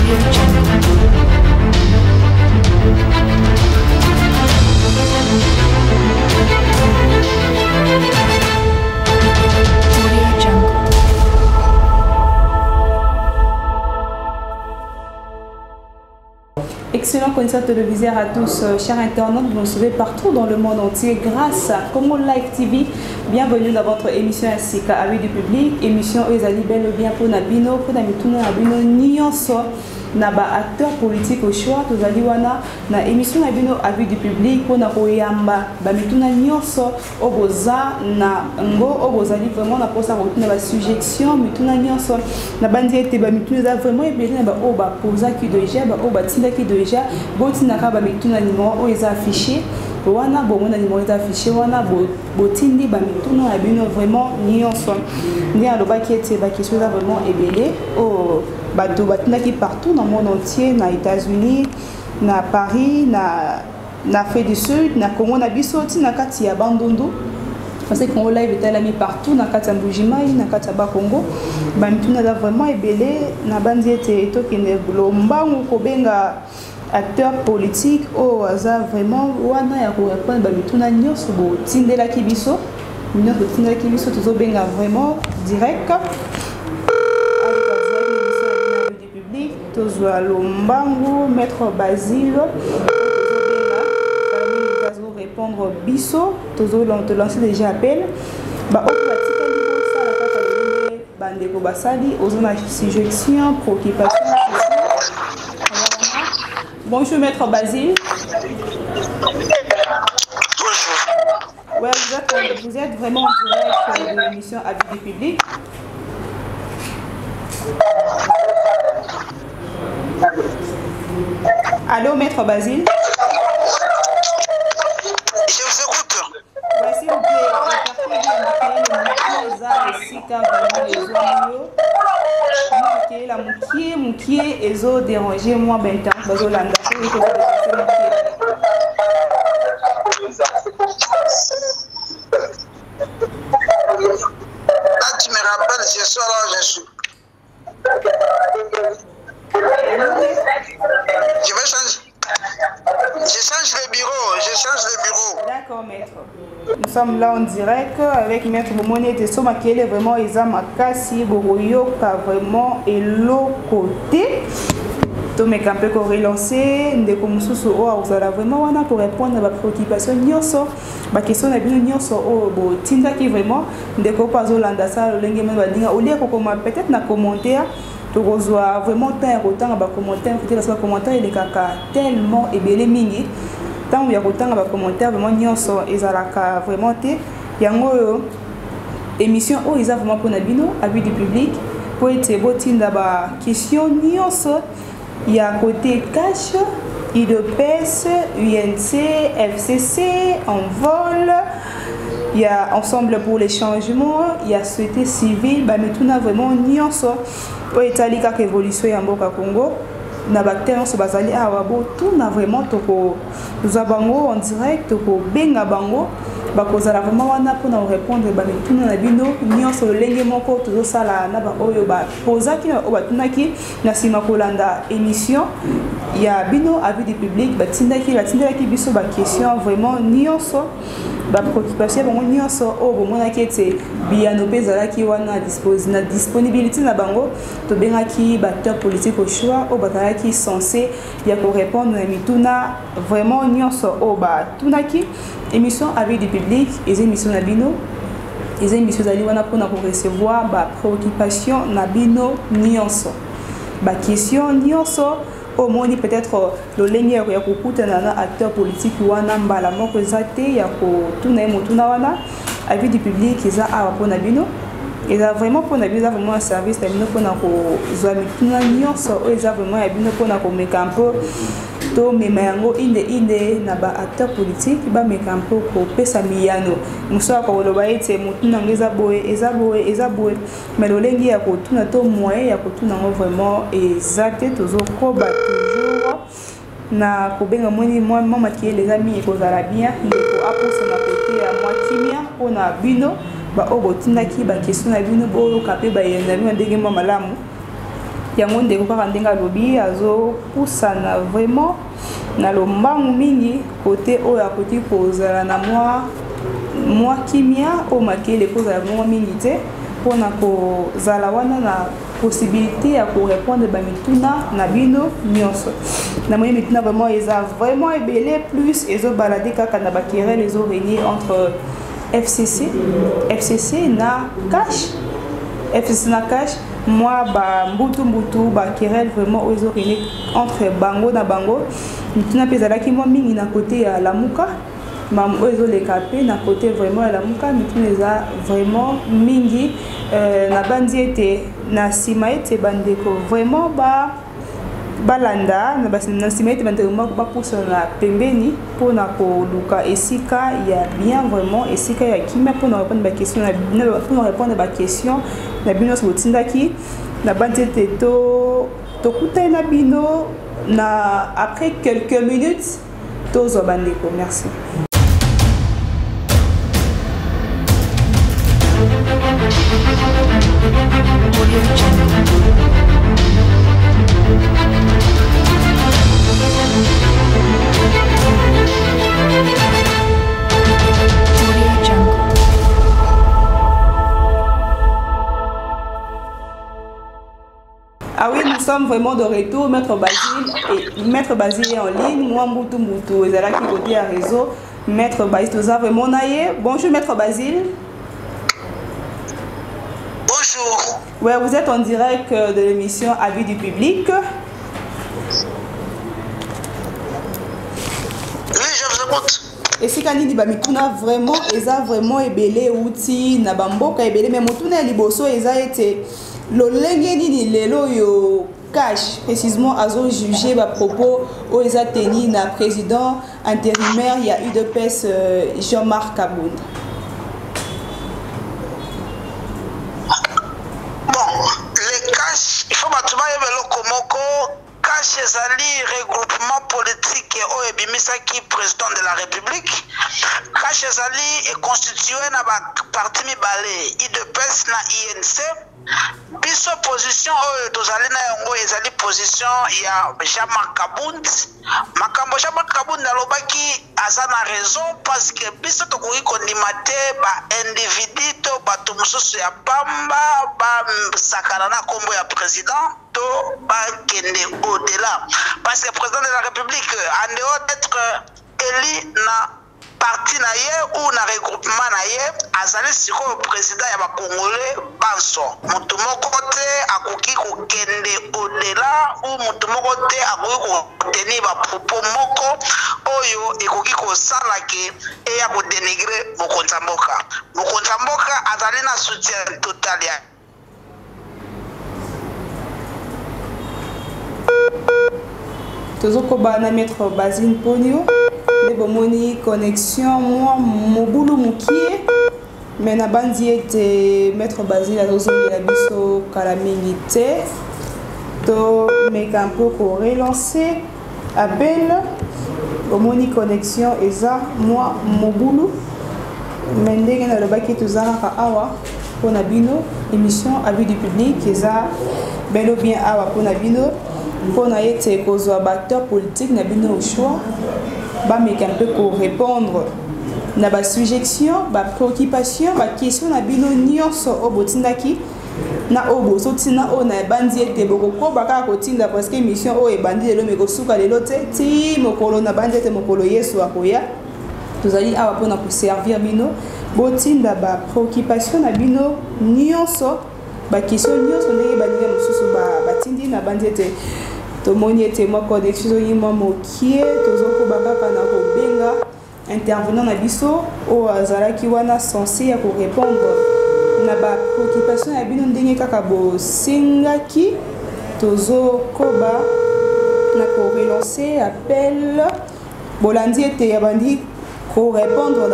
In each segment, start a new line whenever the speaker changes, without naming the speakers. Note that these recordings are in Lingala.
Audio Jungle. Audio Jungle.
Excellent concert téléviseur à tous, euh, chers internautes, vous nous suivez partout dans le monde entier grâce à Congo Live TV. Bienvenue dans votre émission ainsi qu'à du public, émission ezali bel et bien pour Nabino, pour Namituna Nabino, Nyonso, na ba acteur politique au choix, tozali wana na émission na bino avis du public pona koyamba ba mituna nyonso oyo boza na ngo oyo bozali vraiment na mposa kotuna basuggestion mituna nyonso nabandi ete bamituna eza vraiment ebele na baoyo bapozaki deja baoyo batindaki deja botindaka bamituna nimero oyo eza affiché wana bomona nimero eza affiché wana botindi bamituna na bino vraiment nyonso nde alobaki ete bakestion eza vraiment ebele oyo bato batindaki partout na monde entier na états-unis na paris na na Afrique du Sud, na Congo na biso ti na kati ya Bandundu parce que Congo live etalami partout na kati ya Mbujimayi na kati ya Bakongo bamituna eza vraiment ebele na bandi ete tokende lombangu kobenga acteur politique oyo aza vraiment wana ya korepondre bamituna nyonso botindelaki biso nyonso botindelaki biso tozobenga vraiment direct public tozwa lombangu maître basile tozobenga mingi azo répondre biso tozolance déjà appel baoyo batikali bosala kaka lolenge bandeko basali oza na suggestion préoccupation. Bonjour maître Basile.
Bonjour.
Ouais, vous êtes vraiment en direct de l'émission Avis du public. Allô, maître Basile.
Je vous écoute.
Ouais, s'il vous plaît, esika vraiment ezwami yo makeyela mokie mokie ezoderange mwa bainternet bazolanda soki tozoderange mokie.
Là, tu me rappelles, ce soir là, je suis. Je vais changer. Je change le bureau, je change le bureau.
D'accord, maître. Nous sommes là en direct avec maître Bomoni ete so makele vraiment eza makasi bokoyoka vraiment eloko te. Tomeka mpe korelancer ndeko mosusu oyo akozala vraiment wana korépondre na bapréoccupation nyonso, baquestion na bino nyonso oyo botindaki. Vraiment ndeko mpo azolanda sala lolenge mene baninga olie kokoma peut-être na commentaire, tokozwa vraiment temps ya kotanga bacommentaire te parce que bacommentaire elekaka tellement ebele mingi, ntango ya kotanga bacommentaire vraiment nyonso ezalaka vraiment te. Yango oyo émission oyo eza vraiment mpona bino avis du public, mpo ete botinda baquestion nyonso ya côté CACH, UDPS, UNC, FCC, Envol, il y a Ensemble pour les changements, il y a société civile, bamituna vraiment nyonso oyo etali kaka évolution ya mboka Congo na baacteur nyonso bazali awa, botuna vraiment, tokozwa bango en direct, tokobenga bango, bakozala vraiment wana mpona korépondre bamituna na bino nyonso lolenge moko tozosala na baoyo bapozaki na baoyo batunaki na nsima kolanda émission ya bino avis du public. Batindaki, batindelaki biso baquestion vraiment nyonso, bapréoccupation ya bango nyonso oyo bomonaki ete biyano mpe ezalaki wana na disponibilité na bango. Tobengaki baacteur politique au choix oyo bazalaki censé ya korépondre na mituna vraiment nyonso oyo batunaki. Émission avis du public eza émission na bino, eza émission ezali wana mpona korecevoir bapréoccupation na bino nyonso, baquestion nyonso omoni peut-être lolenge ya kokutana na acteur politique wana mbala moko eza te ya kotuna ye motuna wana. Avis du public eza awa mpona bino, eza vraiment mpona bino, eza vraiment service na bino mpona kozwa mituna nyonso oyo eza vraiment ya bino, mpona komeka mpo tomema yango inde inde na baacteur politique, bameka mpo kopesa miyano. Mosusu akoloba ete motuna yango eza boye, eza boye, eza boye, mais lolenge ya kotuna to moyen ya kotuna yango vraiment eza te. Tozokoba toujours na kobenga. Moni mwa makeyele eza mingi, kozala bien ndeko aposa na kote ya mwa kimia mpona bino baoyo botindaki baquestion na bino, boyoka mpe bayendo na bino ndenge mwa malamu. Yango ndeko kaka ndenge alobi azopusana vraiment na lombangu mingi kote oyo akoki kozala na mwa mwa kimia oyo makele ekozala mwa mingi te mpona kozala wana na possibilité ya korépondre bamituna na bino nyonso. Namoni mituna vraiment eza vraiment ebele, plus ezobalade kaka na baquerelle ezoregne entre FCC na cash, FCC na cash, mwa bambutu mbutu, baquerelle vraiment oyo ezoregne entre bango na bango. Mituna mpe ezalaki mwa mingi na kote ya Lamuka, mamu oyo ezoleka mpe na kote vraiment ya Lamuka, mituna eza vraiment mingi. Nabandi ete na nsima ete bandeko vraiment ba balanda na nsima ete bandeko bapusana na pembeni mpona koluka esika ya bien, vraiment esika ya kimia, mpona répondre baquestion, mpona répondre baquestion na bino nyonso botindaki. Nabandi ete tokutani na bino na après quelques minutes, tozwa bandeko. Merci.
Audio Jungle. Audio Jungle.
Ah oui, nous sommes vraiment de retour. Maître Basile, et Maître Basile est en ligne. Moi, Mbutu Mbutu, ezalaki côté à réseau. Maître Basile, toza vraiment na ye. Bonjour, Maître Basile.
Bonjour.
Ouais, vous êtes en direct de l'émission Avis du public.
Oui, je vous écoute.
Esika nini bamituna vraiment eza vraiment ebele, euti na bamboka ebele, mais motuna ya liboso eza ete lolenge nini lelo oyo cash précisément azojuge bapropos oyo eza teni na président intérimaire ya UDPS, Jean-Marc Kabund?
Bon, le cash, il faut bato bayeba eloko moko: cash ezali regroupement politique oyo ebimisaki président de la République. Cash ezali econstitue na baparti mibale, UDPS na UNC. Biso, position oyo tozali na yango ezali position ya Jean-Marc Kabund. Makambo Jean-Marc Kabund alobaki, aza na raison, parce que biso tokoki kondima te baindividu to bato mosusu ya pamba basakana na nkombo ya président to bakende au-delà, parce que président de la République, en dehors d'être élu na parti na ye ou na regroupement na ye, azali sikoyo président ya bacongolais banso. Moto moko te akoki kokende au-delà ou moto moko te akoki kotenir bapropos moko oyo ekoki kosala ke eya kodénigrer mokonzi ya mboka. Mokonzi ya mboka azali na soutien total ya
Tozokoba na Maître Basile Mponio. Nde bomoni connexion mwa mobulu mokie, mais nabandi ete Maître Basile azozongela biso kala mingi te. Tomeka mpo korelancer appel. Omoni connexion eza mwa mobulu, mais ndenge nalobaki, toza kaka awa mpona bino. Émission Avis du public eza bel ou bien awa mpona bino, mpona ete kozwa baacteur politique na bino au choix, bameka mpe korépondre na basuggestion, bapréoccupation, baquestion na bino nyonso oyo botindaki na oyo bozotinda, oyo na ebandi ete bokokoba kaka kotinda, parce que émission oyo ebandi lelo mais kosuka lelo te, ti mokolo na bandi ete mokolo Yesu akoya. Tozali awa mpona koservir bino. Botinda bapréoccupation na bino nyonso, baquestion nyonso ndenge baninga mosusu batindi. Na bandi ete tomoni ete mwa connexion soki mwa mokie, tozokoba kaka na kobenga intervenant na biso oyo azalaki wana censé ya korépondre na bapréoccupation ya bino ndenge kaka bosengaki. Tozokoba na korelancer appel. Bolandi ete abandi korépondre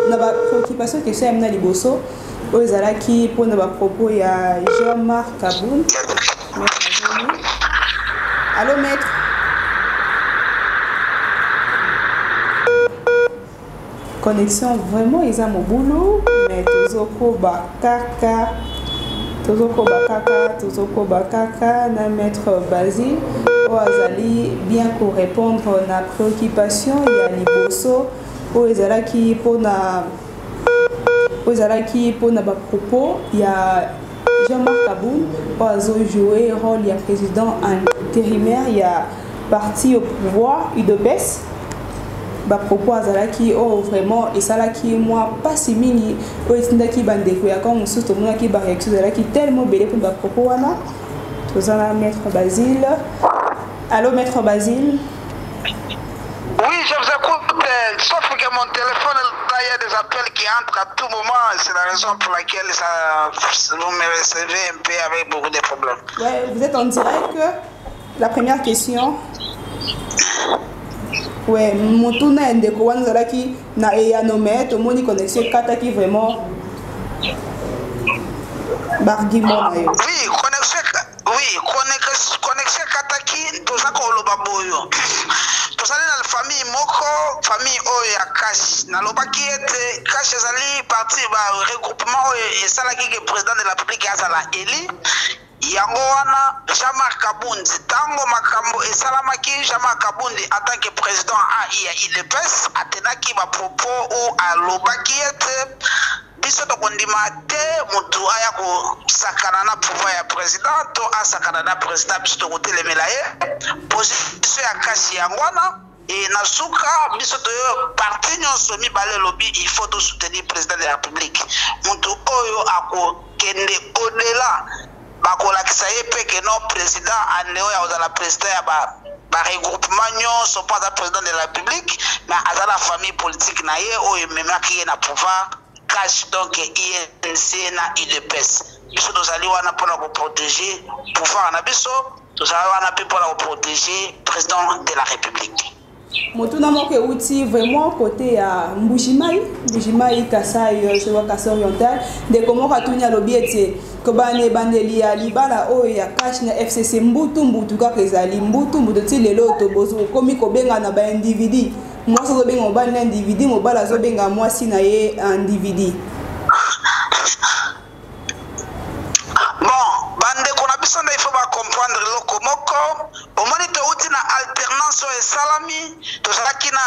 na bapréoccupation. Question ya mina liboso oyo ezalaki mpona bapropos ya Jean-Marc Kabund. Allo, maître? Connexion vraiment eza mobulu, mais tozokoba kaka. Tozokoba kaka, tozokoba kaka na Maître Basile oyo azali bien korépondre na préoccupation ya liboso oyo ezalaki mpona oyo ezalaki mpona bapropos ya Jean-Marc Kabund oyo azojoue rôle ya président intérimaire ya parti au pouvoir UDPS. Bapropos azalaki oyo vraiment esalaki mwa mpasi mingi, oyo etindaki bandeko ya camp mosusu. Tomonaki baréaction ezalaki tellement ebele mpona bapropos wana. Toza na Maître Basile. Allo, Maître Basile?
Oui, je vous écoute, sauf que mon téléphone, là, il y a des appels qui entrent à tout moment. C'est la raison pour laquelle ça, vous me recevez un peu avec beaucoup de problèmes.
Ouais, vous êtes en direct. La première question. Ouais, motuna ya ndeko wana ezalaki na eyano, mais tomoni connexion ekataki vraiment baargument na yo.
Oui, connexion, oui, connexion ekataki. Toza koloba boyo: tozali na famille moko, famille oyo ya CACH. Nalobaki ete CACH ezali parti ba regroupement oyo esalaki ke président de la République azala eli. Yango wana Jean-Marc Kabund, ntango makambo esalamaki, Jean-Marc Kabund en tant que président ai ya UDPS atenaki bapropos ou alobaki ete biso tokondima te motu aya kosakana na pouvoir ya président to asakana na président, biso tokotelemela ye. Position ya CACH yango wana. E na suka, biso toyo parti nyonso mibale elobi il faut tosoutenir président de la République. Motu oyo akokende au-delà, bakolakisa ye mpe ke non, président ande oyo akozala président ya ba baregroupement nyonso mpo aza président de la République, mais aza na famille politique na ye oyo ememaki ye na pouvoir, CACH, donc UNC na UDPS. Biso tozali wana mpona koprotéger pouvoir na biso, tozali wana mpe mpona koprotéger président de la République.
Motuna moko euti vraiment côté ya Mbujimai, Mbujimai, Kasai, je Kasai Oriental. Ndeko moko atuni, alobi ete kobana ebandeli ya libala oyo ya CACH na FCC, mbutu mbutu kaka ezali mbutu mbutu ti lelo. Okomi kobenga na baindividu, mwasi azobenga mobali na individu, mobali azobenga mwasi na ye individu.
Bon, bandeko na biso nde il faut bacomprendre eloko moko. Omoni, touti na alternance oyo esalami. Tozalaki na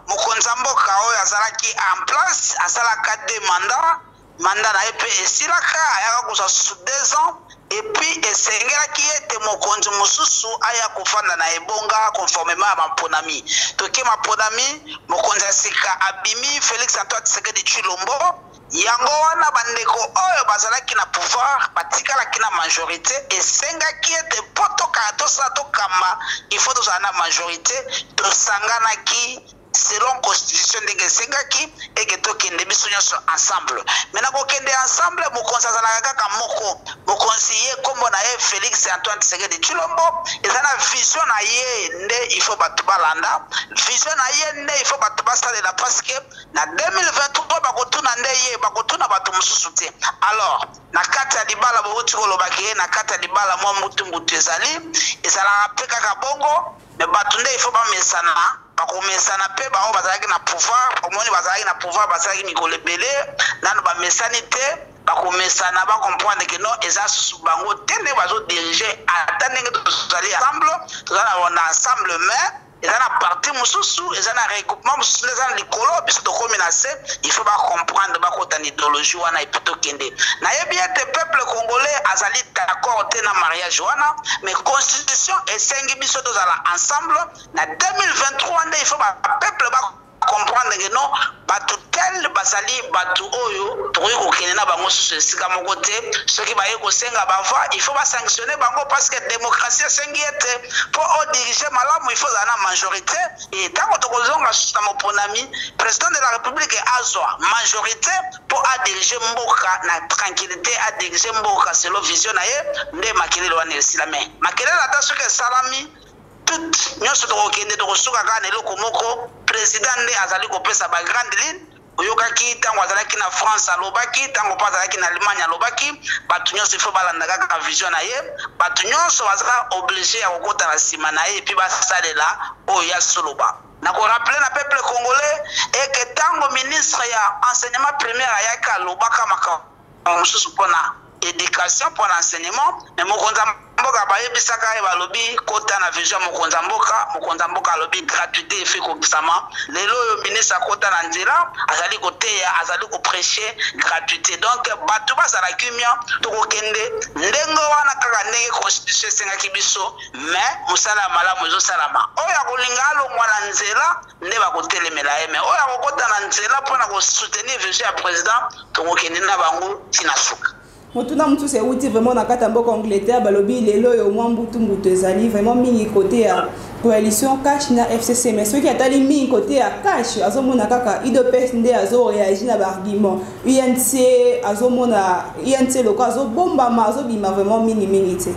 mokonzi ya mboka oyo azalaki en place, asalaka deux mandat, mandat na ye mpe esilaka, ayaka kozwa susu 2 ans, et puis esengelaki ete mokonzi mosusu aya kofanda na ebonga conformément ya maponami. Toke maponami, mokonzi ya sika abimi, Félix Antoine Tshisekedi Tshilombo. Yango wana bandeko oyo bazalaki na pouvoir batikalaki na majorité. Esengaki ete mpo tokaka tosala tokamba, il faut tozala na majorité. Tosanganaki selon constitution ndenge esengaki eke tokende biso nyonso ensemble. Mais na kokende ensemble, mokonzi azalaka kaka moko. Mokonzi ye nkombo na ye Félix Antoine Tshisekedi Tshilombo. Eza na vision na ye nde il faut bato balanda, vision na ye nde il faut bato basalela, parce que na 2023 bakotuna nde ye, bakotuna bato mosusu te. Alors na kati ya libala, bouti kolobaki ye, na kati ya libala mwa mbutu mbutu ezali, ezalaka mpe kaka bongo. Mais bato nde il faut bamesana, bakomesana mpe. Bango bazalaki na pouvoir, omoni, bazalaki na pouvoir, basalaki mikolo ebele, nano bamesani te. Bakomesana, bacomprendre ke non, eza susu bango te ndenge bazodirige. Ata ndenge tozali ensemble, toza na ensemble, mais eza na parti mosusu, eza na regroupement mosusu nde eza na likolo, biso tokómi na se. Il faut bacomprendre, bakota na idéologie wana et puis tokende. Nayebi ete peuple congolais azali d'accord te na mariage wana, mais constitution esengi biso tozala ensemble. Na 2023 nde il faut bapeuple comprendre ke non, bato tel bazali bato oyo tokoki kokende na bango susu esika moko te. Soki baye kosenga bavoix, il faut basanctionne bango, parce que démocratie esengi ete mpo odirige malamu, il faut ozala na majorité. E ntango tokozonga susu na moponami, président de la République azwa majorité mpo adirige mboka na tranquillité, adirige mboka selon vision na ye. Nde makelele wana esila. Mais makelele, ata soki esalami, tout nyonso tokokende, tokosuka kaka na eloko moko: président nde azali kopesa bagrande ligne. Oyokaki ntango azalaki na France alobaki, ntango mpo azalaki na Allemagne alobaki, bato nyonso il faut balanda kaka vision na ye. Bato nyonso baza obligé ya kokota na nsima na ye et puis basalela oyo ya soloba. Nakorappeler na peuple congolais eke ntango ministre ya enseignement primaire ayaki, alobaka makambo mosusu mpona éducation, mpo na enseignement. Mais mokonzi ya mboka bayebisaka ye, balobi kota na vision ya mokonzi ya mboka. Mokonzi ya mboka alobi gratuité efe ekokisama. Lelo oyo ministre akota na nzela, azali koteya, azali koprêcher gratuité. Donc bato bazala kimia, tokokende ndenge wana kaka ndenge constitution esengaki biso. Mais mosala ya malamu ezosalama. Oyo akolinga alongwa na nzela nde bakotelemela ye, mais oyo akokota na nzela mpona kosoutenir vision ya président, tokokende na bango ntina suka.
Motuna mosusu euti vraiment na kati ya mboka Angleterre. Balobi lelo oyo mwa mbutu mbutu ezali vraiment mingi côté ya coalition CACH na FCC, mais soki atali mingi côté ya CACH, azomona kaka UDPS nde azoréagir na baargument. UNC, azomona UNC loko azobombama, azobima vraiment mingimingi te.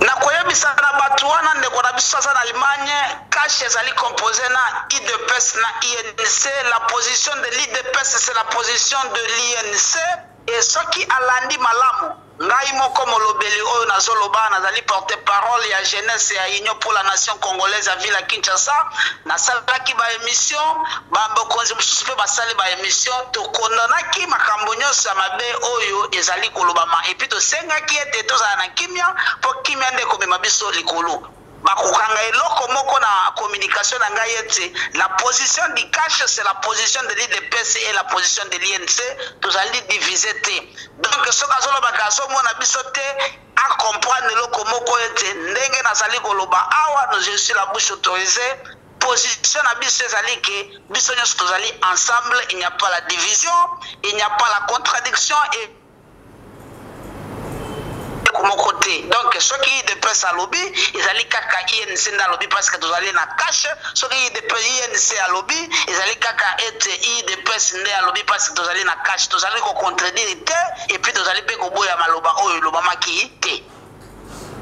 Nakoyebisa na bato wana, ndeko na biso aza na Allemagne, CACH ezali composé na UDPS na UNC. La position de l'UDPS, c'est la position de l'UNC. E soki alandi malamu, ngai moko molobeli oyo nazoloba, nazali porte parole ya jeunesse ya Union pour la nation congolaise ya ville ya Kinshasa. Nasalaki baémission, babokonzi mosusu mpe basali baémission. Tokondamnaki makambo nyonso ya mabe oyo ezali kolobama, et puis tosengaki ete tozala na kimia, mpo kimia nde ekomema biso likolo. Bakokanga eloko moko na communication na ngai ete la position du CACH, c'est la position de l'UDPS et la position de l'UNC. Tozali divisé te. Donc soki azolobaka azomona biso te, acomprendre eloko moko ete ndenge nazali koloba awa, je suis la bouche autorisée. Position na biso ezali ke biso nyonso tozali ensemble. Il n'y a pas la division, il n'y a pas la contradiction et moko te. Donc soki UDPS alobi, ezali kaka UNC nde alobi, parce que tozali na CACH. Soki UNC alobi, ezali kaka ete UDPS nde alobi, parce que tozali na CACH. Tozali kocontredire te, et puis tozali mpe koboya maloba oyo elobamaki te.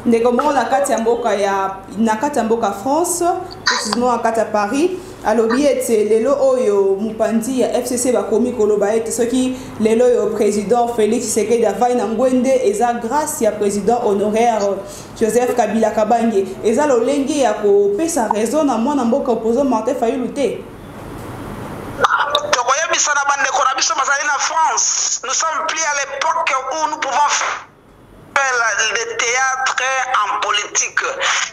Ndeko moko na kati ya mboka ya na kati ya mboka France, précisément na kati ya Paris, alobi ete lelo oyo mopanzi ya FCC bakomi koloba ete soki lelo oyo président Félix Tshisekedi avai na ngwende, eza grâce ya président honoraire Joseph Kabila Kabange. Eza lolenge ya kopesa raison na mwana mboka opposant Martin Fayulu te?
Tokoyebisa na bandeko na biso bazali na France, nous sommes plus à l'époque où nous pouvons faire le théâtre en politique.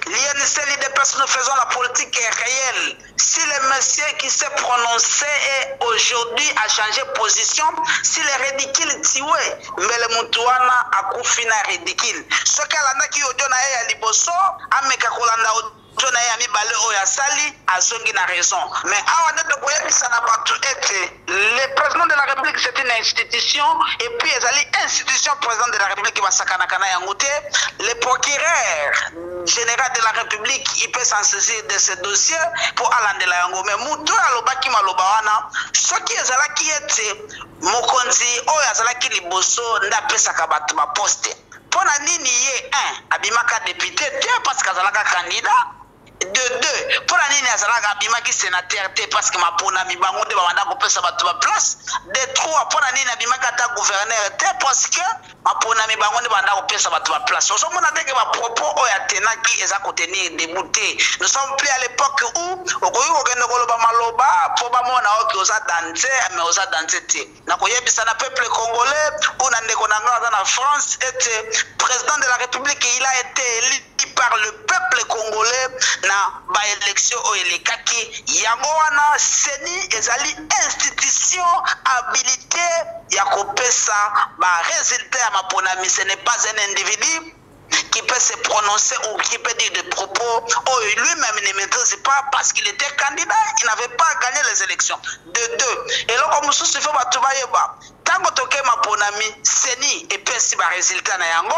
L'UNC, l'UDPS, nous faisons la politique réelle. Si le monsieur qui s'est prononcé et aujourd'hui a changé position, si le ridicule tué, mbele mutu wana akufi na ridicule. Soki alandaki audio na ye ya liboso, ameka kolanda audio na ye ya mibale oyo asali, azongi na raison. Mais awa nde tokoyebisa na bato ete le président de la République, c'est une institution, et puis ezali institution. Président de la République basakanaka na yango te. Le procureur général de la République, il peut s'en saisir de ce dossier mpo alandela yango. Mais moto oyo alobaki maloba wana, soki ezalaki ete mokonzi oyo azalaki liboso nde apesaka bato baposte, mpo na nini ye 1 abimaka député te, parce que azalaka candidat? De deux, mpo na nini azalaka abimaki sénateur te, parce que maponami bango nde babanda kopesa bato baplace? De trois, mpo na nini abimaki ata gouverneur te, parce que maponami bango nde banda kopesa bato baplace? Ozomona ndenge bapropos oyo atenaki eza kotenir debout te. Nous sommes plus à l'époque où okoki kokende koloba maloba mpo bamona oki oza danse, mais oza danse te. Nakoyebisa na peuple congolais ou na ndeko na ngai aza na France ete président de la République, il a été élu par le peuple congolais na baélection oyo elekaki. Yango wana CENI ezali institution habilité ya kopesa barésultat ya maponami. Ce n'est pas un individu qui peut se prononcer ou qui peut dire des propos oyo lui-même ne maîtrise pas, parce qu'il était candidat, il n'avait pas gagné les élections. De deux, eloko mosusu ifo bato bayeba, ntango toke maponami, CENI epesi baresultat na yango.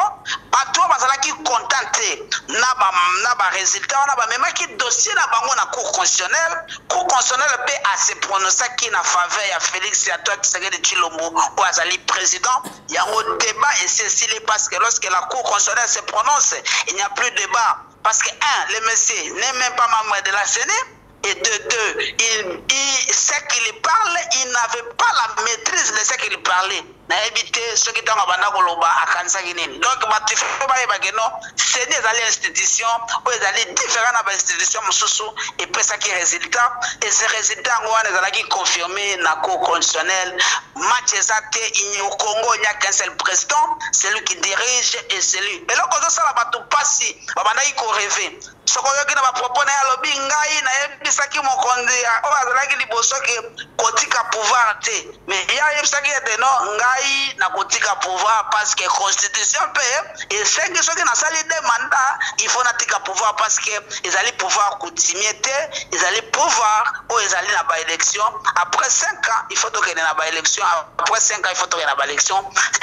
Bato oyo bazalaki content te na baresultat wana, bamemaki dossier na bango na Cour constitutionnelle. Cour constitutionnelle mpe ase prononçaki na faveur ya Félix Antoine Tshisekedi Tshilombo oyo azali président. Yango débat esi esili, parce que lorsque la Cour constitutionnelle se prononce, il n'y a plus de débat, parce que un, le monsieur n'est même pas membre de la CENI, et de deux, il, ce qu'il parle, il n'avait pas la maîtrise de ce qu'il parlait. Nayebi te soki ntango abanda koloba akanisaki nini. Donc bato il faut bayeba ke non, CENI ezali institution oyo ezali différent na ba institution mosusu, epesaki résultat et ce résultat yango wana ezalaki confirmé na cour constitutionnelle. Match eza te au Congo, il n'y a qu'un seul président, celui qui dirige et celui. Eloko ozosala bato mpasi, babandaki korêver. Soki oyoki na bapropos na ye, alobi: "Ngai nayebisaki mokonzi oyo azalaki liboso ke kotika pouvoir te." Mais ye ayebisaki ete: "Non, ngai nakotika pouvoir parce que constitution mpe esengi soki nasali deux mandats, il faut natika pouvoir, parce que ezali pouvoir coutumier te, ezali pouvoir oyo ezali na baélection. Après 5 ans, il faut tokende na baélection. Après 5 ans, il faut tokende na baélection."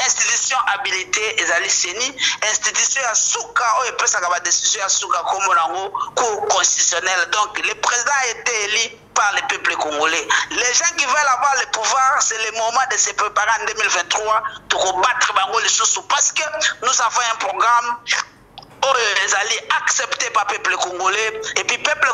Institution habilité ezali CENI. Institution ya suka oyo epesaka badécision ya suka, kombo nango Cour constitutionnelle. Donc le président a été élu par le peuple congolais. Les gens qui veulent avoir le pouvoir, c'est le moment de se préparer en 2023 pour battre bango lisusu, parce que nous avons un programme oyo ezali accepté par peuple congolais et puis peuple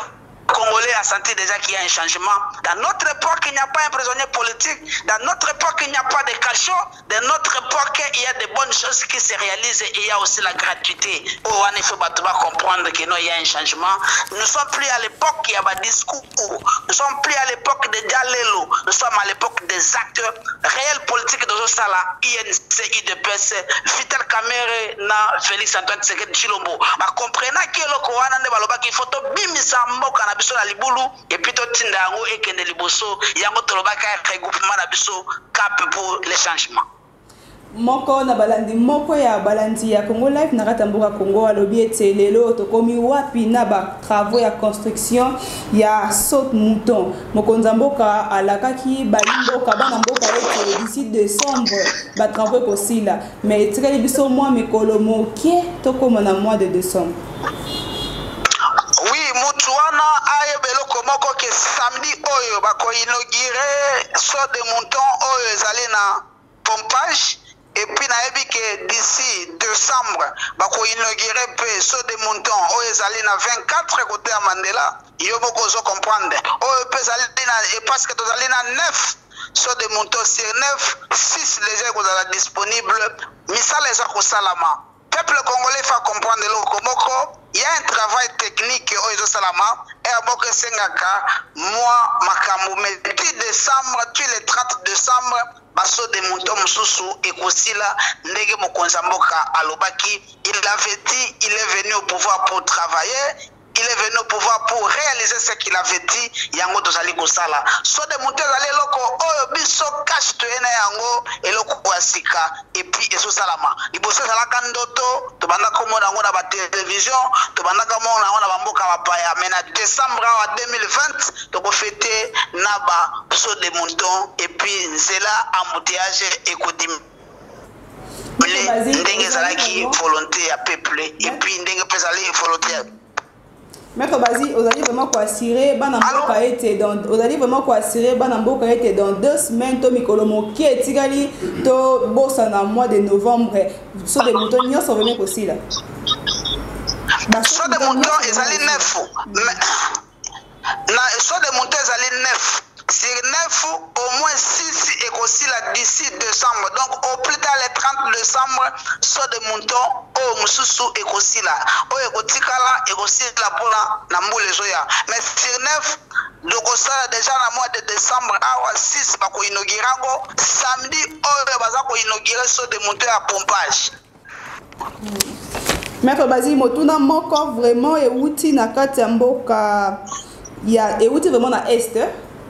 congolais a senti déjà qu'il y a un changement. Dans notre époque, il n'y a pas un prisonnier politique. Dans notre époque, il n'y a pas de cachot. Dans notre époque, il y a de bonnes choses qui se réalisent et il y a aussi la gratuité. Oh, il faut comprendre qu'il y a un changement. Nous ne sommes plus à l'époque, il y a un discours. Nous ne sommes plus à l'époque de Dialelo. Nous sommes à l'époque des actes réels politiques de Sala, UNC, UDPS, Vital Kamerhe, na Félix Antoine Tshisekedi Tshilombo. Ba comprenaki eloko wana nde balobaki il faut tobimisa mboka na biso na libulu et puis totinda yango ekende liboso. Yango tolobaki regroupement na biso, Cap pour le changement.
Moko na balandi, moko ya balandi ya Congo Live na kati ya mboka Congo alobi ete lelo tokomi wapi na batravaux ya construction ya saut mouton? Mokonzi ya mboka alakaki bali mboka, bana mboka, ete d'ici décembre batravaux ekosila, mais etikali biso mwa mikolo moke tokóma na mois de décembre.
Oui, mutu wana ayeba eloko moko ke samedi oyo bakoinaugurer saut de mouton oyo ezali na pompage et puis nayebi ke d'ici décembre bakoinaugurer mpe saut de mouton oyo ezali na 24 côté ya Mandela. Yo moko ozo comprendre, oyo mpe ezali na, parce que tozali na 9 saut de mouton, sur 9, 6 déjà ekozala disponible. Misala eza kosalama. Peuple congolais faut comprendre eloko moko: il y a un travail technique oyo ezosalama ere moko esengaka mwa makambo, mais ti décembre, ti le 30 décembre, basaut de mouton mosusu ekosila ndenge mokonzi ya mboka alobaki. Il avait dit, il est venu au pouvoir pour travailler, il est venu au pouvoir pour réaliser ce qu'il avait dit. Yango tozali kosala. Saut de mouton ezali eloko oyo biso CACH toye na yango, eloko ya sika et puis ezosalama. Liboso ezalaka ndoto, tobandaka komona yango na batelevizio, tobandaka komona yango na bamboka bapaya, mais na décembre awa 2020 tokofêter na basaut de mouton et puis nzela embouteillage ekodimi ndenge ezalaki volonté ya peuple et puis ndenge mpe ezali volonté ya
Maître Bazi, ozali vraiment koassurer bana mboka ete dans, ozali vraiment koassurer bana mboka ete dans 2 semaines to mikolo moke etikali tobosana mois de novembre, saut de mouton nyonso vraiment kosila?
Saut de mouton ezali 9. Na saut de mouton ezali 9, sur 9, au moins 6 ekosila d'ici décembre. Donc au plus tard le 30 décembre, saut de mouton oyo mosusu ekosila, oyo ekotikala ekosila mpona na mbula ezoya. Mais sur 9, tokosala déjà na mois de décembre awa 6. Bakoinaugurer yango samedi oyo, baza koinaugurer saut de mouton ya pompage.
Maître Bazi, motuna moko vraiment euti na kati ya mboka ya, euti vraiment na Est,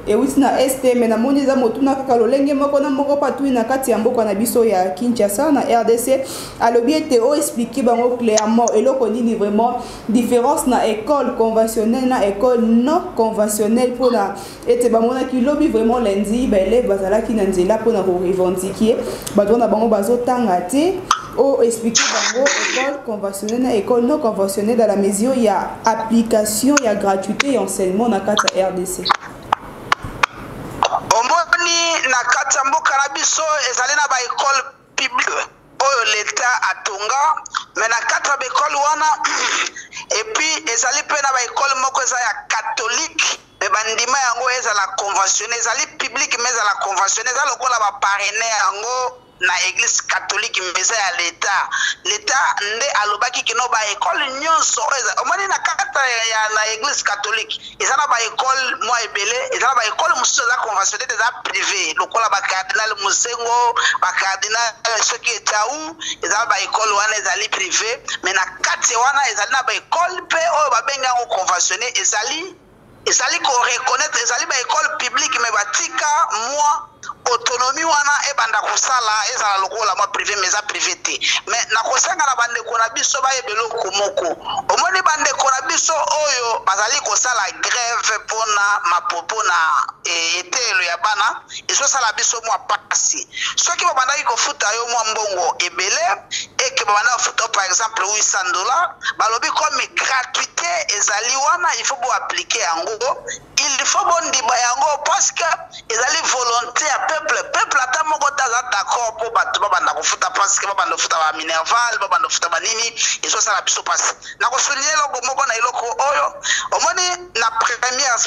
euti na Est, mais namoni eza motuna kaka lolenge moko na moko patui na kati ya mboka na biso ya Kinshasa, na RDC. Alobi ete oexpliquer bango clairement eloko nini vraiment différence na école conventionnelle na école non conventionnelle, mpona ete bamonaki lobi vraiment lundi baélève bazalaki na nzela mpona korevendiquer bato wana bango bazotanga te. Oexpliquer bango école conventionnelle na école non conventionnelle dans la mesure ya application ya gratuité ya enseignement na kati ya RDC.
Omoni, na kati ya mboka na biso ezali na baécole publique oyo leta atonga, mais na kati ya baécole wana, et puis ezali mpe na baécole moko eza ya catholique, mais bandima yango ezala conventionné, ezali publique mais ezala conventionné, eza lokola baparrainer yango. na église catholique, mais eza ya l'État. L'État nde alobaki que non, baécole nyonso oyo omoni na kati ya na église catholique, eza na baécole mwa ebele. Eza na baécole mosusu eza conventionné te, eza privé, lokola bacardinal Monsengwo, bacardinal soki etau. Eza na baécole wana ezali privé, mais na kati wana ezali na baécole mpe oyo babengi yango conventionné. Ezali koreconnaître, ezali baécole publique, mais batika mwa autonomie wana ebanda kosala, ezala lokola mwa privé, mais eza privé te. Mais nakosenga na bandeko na biso bayeba eloko moko. Omoni, bandeko na biso oyo bazali kosala grève mpona mapo, mpona eteyelo ya bana, ezosala biso mwa pasi. Soki babandaki kofuta yo mwa mbongo ebele, eke babanda kofuta yo par exemple 800 $, balobi comme gratuité ezali wana, il faut boappliquer yango, il faut bondima yango, parce que ezali volonté ya peuple. Peuple ata moko te aza d'accord mpo bato babanda kofuta, parce que babanda kofuta baminerval, babanda kofuta banini, ezosala biso mpasi. Nakosouligner eloko moko na eloko oyo omoni na première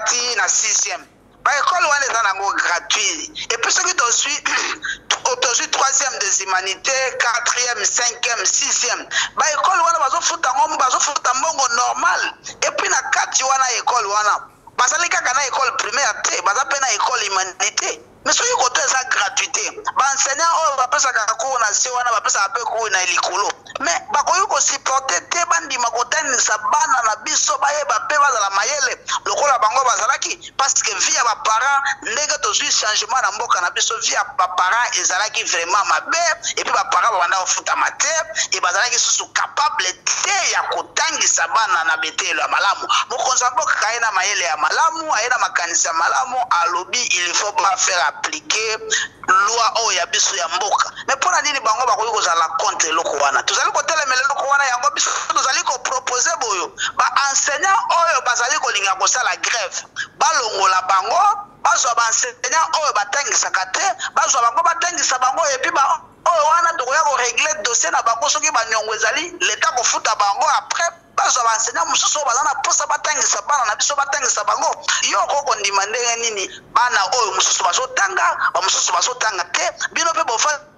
ti na sixième, baécole wana eza nango gratuit. Et puis soki tozwi troisième des humanités, quatrième, cinquième, sixième, baécole wana bazofuta ngo, bazofuta mbongo normal. Et puis na kati wana, école wana bazali kaka na école primaire te, baza mpe na école humanité. Mais soki koto eza gratuité, baenseignant oyo bapesaka cours na se wana, bapesaka mpe cours na likolo, mais bakoki kosupporter te bandima kotangisa bana na biso, bayeba mpe bazala mayele lokola bango bazalaki. Parce que vie ya baparent, ndenge tozwi changement na mboka na biso, vie ya baparent ezalaki vraiment mabe. Et puis baparent babanda kofutama te e bazalaki susu capable te ya kotangisa bana na betelo ya malamu. Mokonzi ya mboka aye na mayele ya malamu, aye na makanisi ya malamu, alobi il faut bafaire appliquer loi oyo ya biso ya mboka. Mais mpo na nini bango bakoki kozala contre eloko wana? Tozali kotelemela eloko wana. Yango biso tozali koproposer boyo: baenseignant oyo bazali kolinga kosala grève, balongola bango, bazwa baenseignant oyo batangisaka te, bazwa bango, batangisa bango. Et puis oyo wana tokoya korégler dossier na bango. Soki baniongo ezali, leta kofuta bango. Après bazwa baenseignant mosusu oyo baza na mposa batangisa bana na biso, batangisa bango. Yo oko kondima ndenge nini bana oyo mosusu bazotanga, bamosusu bazotanga te? Bino mpe bofandi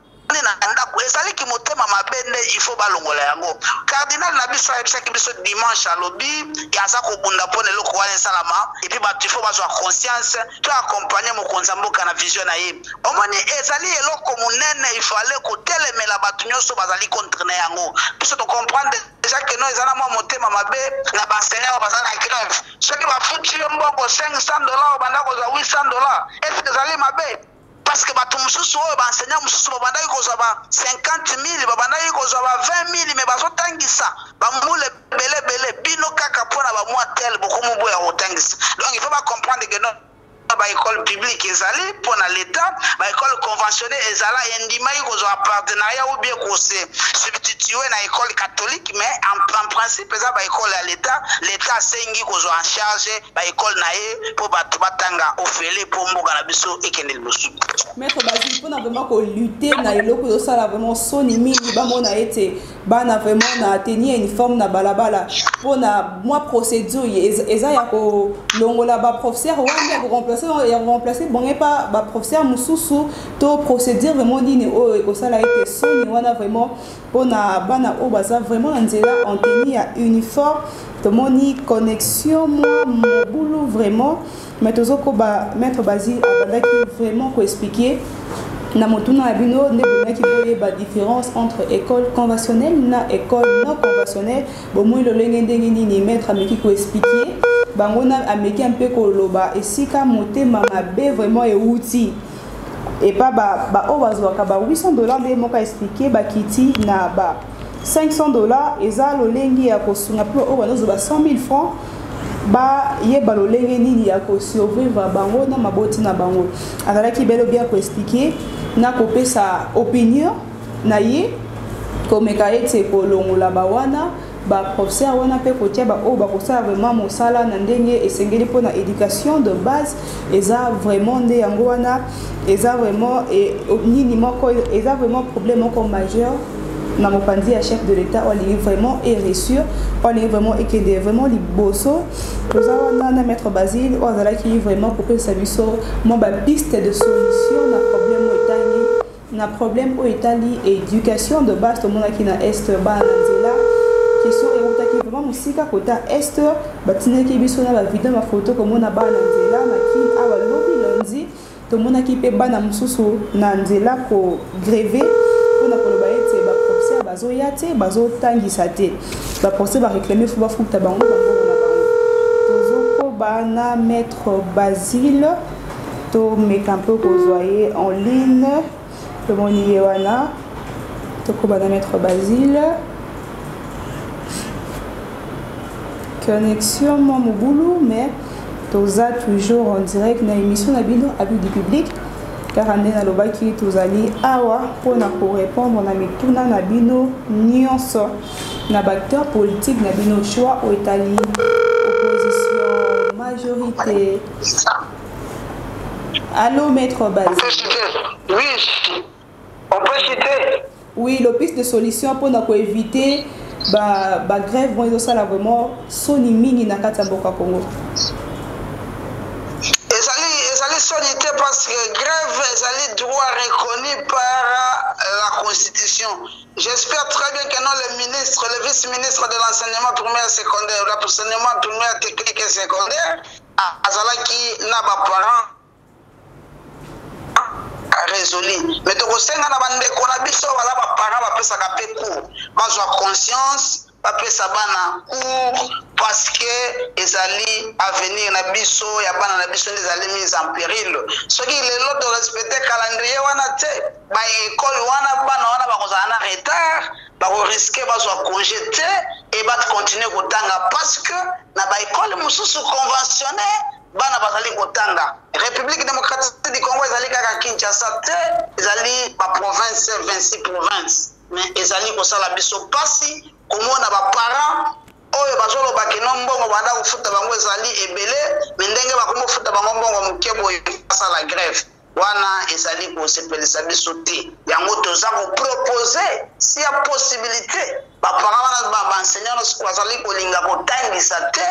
na ndako, ezaliki motema mabe nde il faut balongola yango. Cardinal na biso ayebisaki biso dimanche, alobi aza kobunda mpona eloko wana esalama. Et puis bato il faut bazwa conscience to accompagne mokonzi ya mboka na vision na ye. Omoni, ezali eloko monene, il faut ale kotelemela bato nyonso bazali contre na yango. Biso tocomprendre déjà que non, eza na mwa motema mabe na baenseignant oyo baza na grève. Soki bafuti yo mbongo 500 $, obanda kozwa 800 $, est ce que ezali mabe? Parce que bato mosusu oyo, baenseignant mosusu babandaki kozwa ba 50 000, babandaki kozwa ba 20 000, mais bazotangisa bambula ebele ebele. Bino kaka mpona bamwa tel bokomi boya kotangisa. Donc il faut bacomprendre que non, baécole publique ezali mpona l'État, baécole conventionné ezala endimaki kozwa partenariat ou bien kose substituer na école catholique, mais en principe eza baécole ya l'État. L'État asengi kozwa en charge baécole na ye mpo bato batanga ofele, mpo mboka na biso ekende liboso.
Maître Basile, mpona vraiment kolutter na eloko ezosala vraiment soni mingi, bamona ete bana vraiment na tenue ya uniforme na balabala, mpona mwa procédure eza ya kolongola baprofesseur wana, ya koremplacer bango epa baprofesseur mosusu, to procédure vraiment nini oyo ekosala ete soni wana vraiment mpona bana oyo baza vraiment na nzela en tenue ya uniforme? Tomoni connexion mwa mobulu vraiment, mais tozokoba. Maître Basile abandaki vraiment koexpliquer na motuna na bino nde bolingaki boyeba différence entre école conventionnelle na école non conventionnelle. Bomoi lolenge ndenge nini maître ameki koexpliquer bango na ameki mpe koloba esika motema mabe vraiment euti epa baoyo bazwaka ba 800 $. Nde moko aexpliquer, bakiti na ba 500 $. Eza lolenge ya kosunga mpe oyo bazozwa ba 100 000 francs, bayeba lolenge nini ya kosurvivre bango na maboti na bango. Azalaki bel bien koexpliquer na kopesa opinion na ye, komeka ete kolongola bawana baprofesseur wana mpe kotia baoyo bakosala vraiment mosala na ndenge esengeli mpona éducation de base. Eza vraiment nde yango wana, eza vraiment nini moko, eza vraiment problème moko majeur na mopanzi ya chef de l'État oyo alingi vraiment eréussir, oyo alingi vraiment ekende vraiment liboso. Toza wana na maître Basile oyo azalaki vraiment kopesa biso mwa bapiste de solution na problème oyo etangi. Na problème oyo etali éducation de base, tomonaki na Est bana na nzela. Question eutaki vraiment mosika kota Est, batindaki biso na bavideo, bafoto, komona bana na nzela na Kin awa. Lobi lundi tomonaki mpe bana mosusu na nzela kogrève mpona koloba ete baprofesseur bazoya te, bazotangisa te. Baprofesseur baréclame faut bafuta bango bambongo na bango. Tozokoba na maître Basile, tomeka mpe kozwa ye en ligne. Tomoni ye wana. Tokoba na maître Basile. Connexion mwa mobulu, mais toza toujours en direct na émission na bino Avis du public. Kaka nde nalobaki, tozali awa mpona korépondre na mituna na bino nyonso na baacteur politique na bino, choix oyo etali opposition, majorité. Allô, maître Basile?
Oui, on peut citer.
Oui, le piste de solution mpona koéviter bagrève ba ezosala vraiment soni mingi na kati ya mboka Congo.
Ezali soni te, parce que grève ezali droit reconnu par la Constitution. J'espère très bien que non, le ministre, le vice-ministre de l'enseignement primaire secondaire, l'enseignement primaire technique et secondaire, azalaki na baparent résolu. Mais tokosenga na bandeko na biso baza baparent, bapesaka mpe cours, bazwa conscience, bapesa bana cours, parce que ezali avenir na biso, ya bana na biso nde ezali mise en péril. Soki lelo torespecte calendrier wana te, baekole wana, bana wana bakozala na retard, bakoriske bazwa congé te e bakontinue kotanga, parce que na baekole mosusu conventionné bana bazali kotanga. République démocratique du Congo ezali kaka Kinshasa te, ezali baprovince, 26 province. Mais ezali kosala biso mpasi komona baparent oyo bazoloba que non, mbongo banda kofuta bango ezali ebele, mais ndenge bakomi kofuta bango mbongo moke boye, basala grève. Wana ezali kosepelisa biso te. Yango toza kopropose, si ya possibilité, baparent wana, baenseignant nyonso bazali kolinga kotangisa te,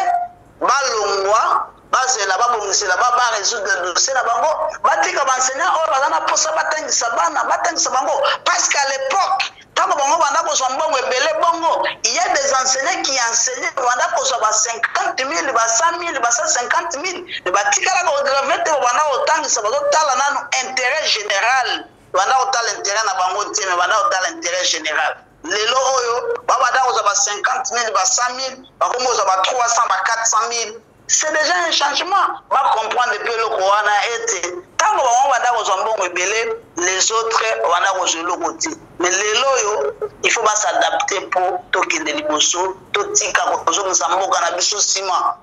balongwa, bazela babongisela barésoudre dossier na bango, batika baenseignant oyo baza na mposa batangisa bana, batangisa bango. Parce qu'à l'époque, ntango bango banda kozwa mbongo ebele bongo, il y a des enseignants qui enseignaient, banda kozwa ba 50 000, ba 100 000, ba 150 000, mais batikalaka kogrève te. Banda kotangisa, bazotala nanu intérêt général, banda kotala intérêt na bango te, mais banda kotala intérêt général. Lelo oyo babanda kozwa ba 50 000, ba 100 000, bakomi kozwa ba 300, ba 400 000. C'est déjà un changement. Bacomprendre mpe eloko wana ete ntango bango banda kozwa mbongo ebele, les autres banda kozwa eloko te. Mais lelo oyo il faut bas'adapte mpo tokende liboso, totika kozongisa mboka na biso nsima.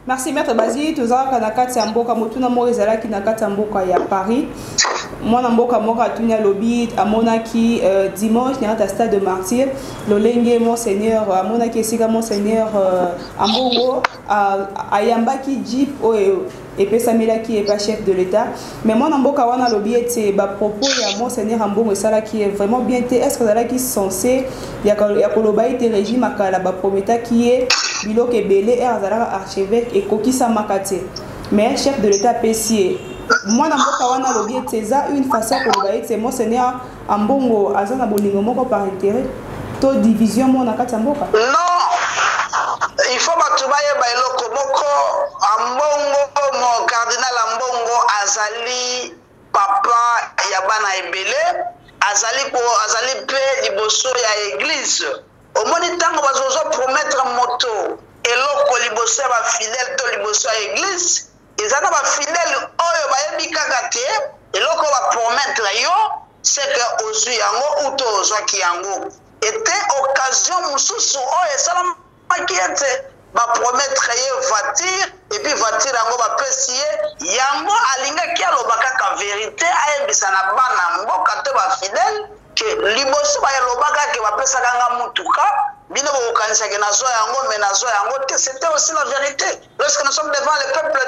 Merci, maître Basile. Tozalaka na kati ya mboka. Motuna moko ezalaki na kati ya mboka ya Paris. Mwana mboka moko atuni, alobi amonaki dimanche na kati ya stade de Martyr lolenge monseigneur, amonaki esika monseigneur Ambongo ayambaki jeep oyo epesamelaki epa chef de l'État. Mais mwana mboka wana alobi ete bapropos ya monseigneur Ambongo esalaki ye vraiment bien te. Est ce que azalaki censé ya koloba ete régime akala baprometaki ye biloko ebele ere azalaka archevêque, ekokisamaka te, mais chef de l'État apesi ye? Mwana mboka wana alobi ete eza une façon ya koloba ete monseigneur Ambongo aza na bolingo moko par intérêt to division moko na kati ya mboka.
Non, il faut bato bayeba eloko moko. Ambongo, mo cardinal Ambongo azali papa ya bana ebele, azali ko azali mpe liboso ya église. Omoni, ntango bazozwa promettre moto eloko liboso ya bafidèle to liboso ya église, eza na bafidèle oyo bayebi kaka te eloko bapromettre yo, c'est que ozwi yango ou to ozwaki yango ete. Occasion mosusu oyo esalamaki ete bapromettre ye voiture, et puis voiture yango bapesi ye yango, alingaki aloba kaka vérité, ayebisa na bana mboka to bafidèle que liboso bayalobaka que bapesaka nga mutuka, bino bokokanisaki nazwa yango, mais nazwa yango te. C'était aussi la vérité. Lorsque nous sommes devant le peuple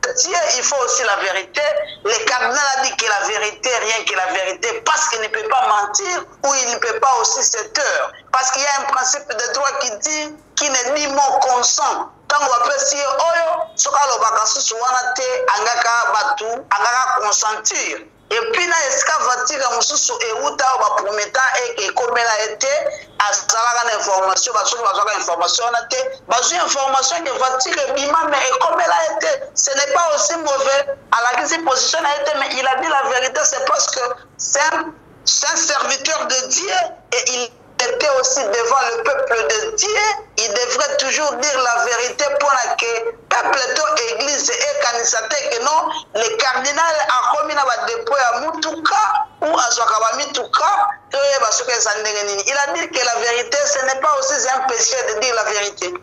de Dieu, il faut aussi la vérité. Le cardinal a dit que la vérité, rien que la vérité, parce qu'il ne peut pas mentir ou il ne peut pas aussi se taire. Parce qu'il y a un principe de droit qui dit qui ne dit mot consent. Ntango bapesi ye oyo, soki alobaka susu wana te, angaka bato angaka consentir. Et puis na esika voiture mosusu euta oyo baprometa eke ekomela ye te, azalaka na information, basoki bazwaka information wana te, bazwi information ke voiture ebima mais ekomela ye te. Ce n'est pas aussi mauvais, alakisi position na ye te, mais il a dit la vérité, c'est parce que c'est un serviteur de Dieu et il était aussi devant le peuple de Dieu, il devrait toujours dire la vérité pour la que peuple to église ekanisa te que non, le cardinal akomi na ba dépôt ya mutuka ou azwaka ba mituka, toyeba soki eza ndenge nini. Il a dit que la vérité, ce n'est pas aussi un péché de dire la vérité.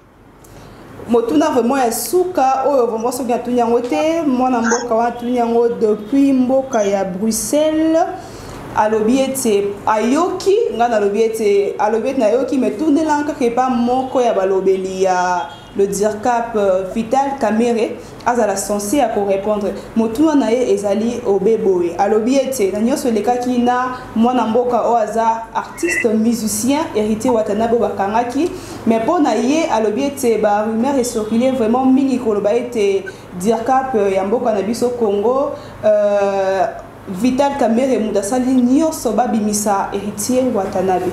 Motuna vraiment ya suka oyo vraiment soki atuni yango te, mwana mboka wana atuni yango depuis mboka ya Bruxelles, alobi ete ayoki ngai nalobi ete alobi ete nayoki me tundelanga kaka epa moko ya balobeli ya le dircap Vital Kamerhe azala censé ya korépondre motuna na ye ezali obe boye. Alobi ete na nyonso elekaki na mwana mboka oyo aza artiste musicien Héritier Watanabe oyo bakangaki, mais mpo na ye alobi ete ba rumeur ecircule vraiment mingi koloba ete dircap ya mboka na biso Congo Vital Kamerhe moto asali nyonso babimisa Héritier Watanabe.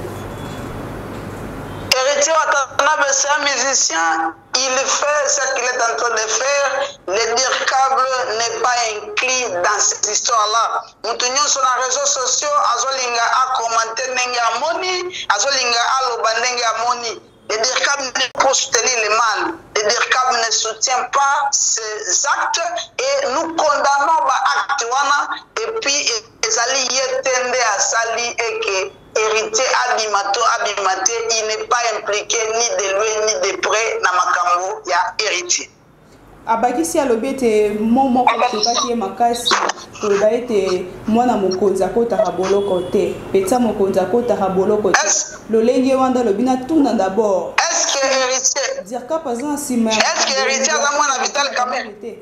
Héritier Watanabe, c'est un musicien, il fait ce qu'il est en train de faire. Le dircab n'est pas inclus dans cette histoire-là. Mutu nyonso na réseaux sociaux azolinga a commenter ndenge amoni, azolinga aloba ndenge amoni. Le dircab ne peut soutenir le mal. Le dircab ne soutient pas ces actes et nous condamnons ba actes wana. Et puis ezali ye te nde asali et que Héritier abima to abima te, il n'est pas impliqué ni de loin ni de près na makambo ya Héritier.
Abakisi alobi ete mo moko akokaki ye makasi koloba ete mwana mokonzi akotaka boloko te, petsa mokonzi akotaka boloko te. Lolenge wana alobi na tuna d'abord.
Est-ce que Héritier
dircab aza na nsima ya
Est-ce que Héritier aza mwana Vital Kamerhe?
Te.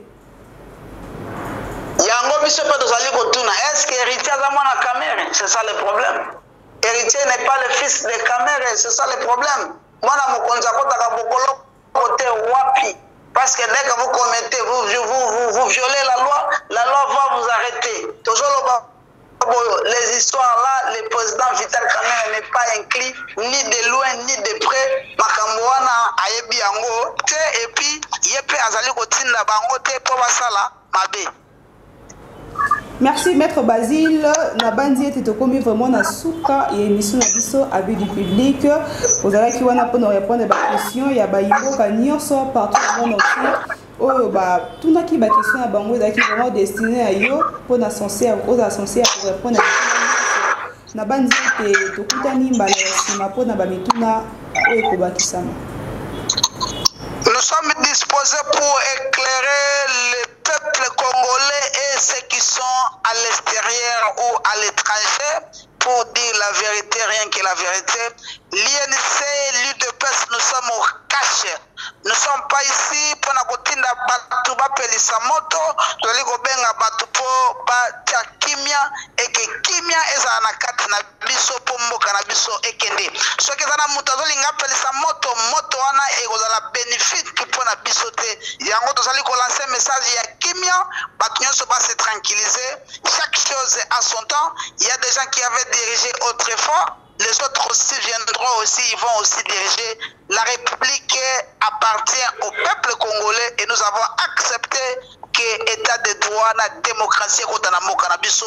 Yango biso mpe tozali kotuna, est-ce que Héritier aza mwana Kamerhe? C'est ça le problème. Héritier n'est pas le fils de Kamerhe, c'est ça le problème. Mwana mokonzi akotaka bokoloko te wapi? Parce que dès que vous commettez, vous violez la loi, la loi va vous arrêter. Tozoloba boyo, les histoires là, le président Vital Kamerhe n'est pas inclus ni de loin ni de près. Makambo wana ayebi yango te, et puis ye pe azali kotinda bango te po basala mabe.
Merci Maître Basile, na bandi ete tokomi vraiment na suka ya émission na biso avis du public. Ozalaki wana mpona répondre ba question ya bayimboka nyonso partout dans le monde entier. Oyo ba tunaki ba question ya bango ezalaki vraiment destiné à yo mpona censé ozala censé ya korépondre na mituna nyonso. Na bandi ete tokutani mbala ya nsima mpona ba mituna oyo ekobakisama.
Nous sommes disposés pour éclairer le peuple congolais et ceux qui sont à l'extérieur ou à l'étranger pour dire la vérité, rien que la vérité. L'I N C, l'U D P S, nous sommes au cash. Nous ne sommes pas ici pour na kotinda batu bapelisa moto, tozali kobenga batu po batia kimia et que kimia ezala na kati na biso po mboka na biso ekende. Soki eza na moto azolinga apelisa moto, moto wana ekozala bénéfique mpo na biso te. Yango tozali kolancer message ya kimia, bato nyonso ba se tranquilliser. Chaque chose a son temps. Il y a des gens qui avaient dirigé autrefois, les autres aussi viendront aussi, ils vont aussi diriger. La République appartient au peuple congolais et nous avons accepté que état de droit, la démocratie ekota na mboka na biso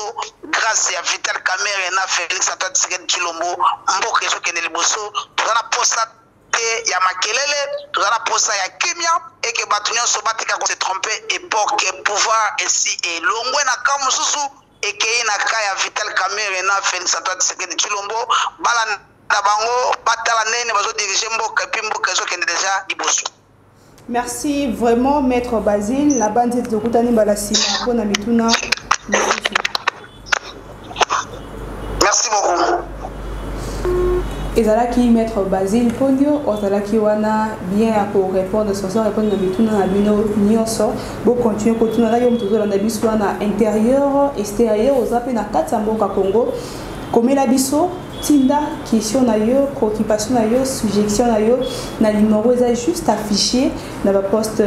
grâce ya Vital Kamerhe na Félix Antoine Tshisekedi Tshilombo. Mboka ezokende liboso, toza na posa te ya makelele, toza na posa ya kimia et que bato nyonso batika ko se tromper et pour que pouvoir esi elongwe na camp mosusu ekei na cas ya Vital Kamerhe na Félix Antoine Tshisekedi Tshilombo, balanda bango batala ndenge bazo diriger mboka et puis mboka ezokende déjà liboso.
Merci vraiment Maître Basile, na bandi tokutani mbala sima mpona mituna mosusu.
Merci beaucoup.
Ezalaki Maître Basile Ponyo, ozalaki wana bien ya ko répondre, soso répondre na mituna na bino nyonso. Bo continuer kotuna na yo moto ozolanda biso wana intérieur, extérieur, oza pe na kati ya mboka Congo. Komela biso Tinda question na yo, préoccupation na yo, suggestion na yo na numéro eza juste affiché na ba poste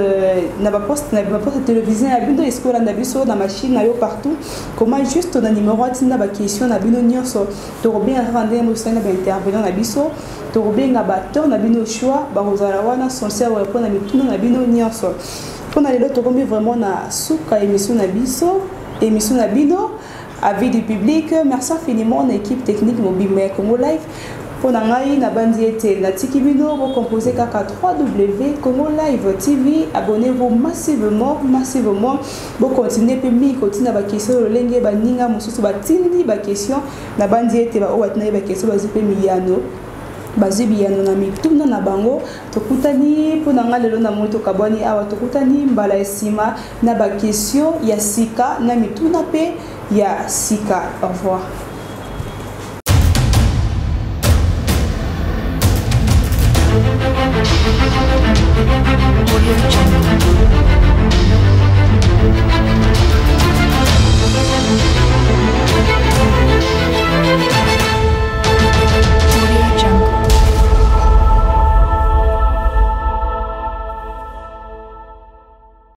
na ba poste na ba poste télévision ya bino esika olanda biso na machine na yo partout. Koma juste na numéro atinda ba question na bino nyonso. Tokobenga kaka ndenge mosali na ba intervenant na biso, tokobenga ba acteur na bino choix bakozala wana censé répondre na mituna na bino nyonso. Mpona lelo tokomi vraiment na suka émission na biso, émission na bino avis du public. Merci infiniment na équipe technique mobimba ya Congo Live. Mpo na ngai nabandi ete natiki bino bocompose kaka 3W Congo Live TV. Abonnez-vous massivement, massivement. Bocontinue mpe mingi kotinda baquestion lolenge baninga mosusu batindi baquestion. Nabandi ete baoyo batindaki baquestion bazwi mpe miyano, bazwi biyano na mituna na bango. Tokutani mpo na ngai lelo na moi, tokabwani awa, tokutani mbala ya nsima na baquestion ya sika na mituna mpe ya sika. Au revoir.
Audio Jungle.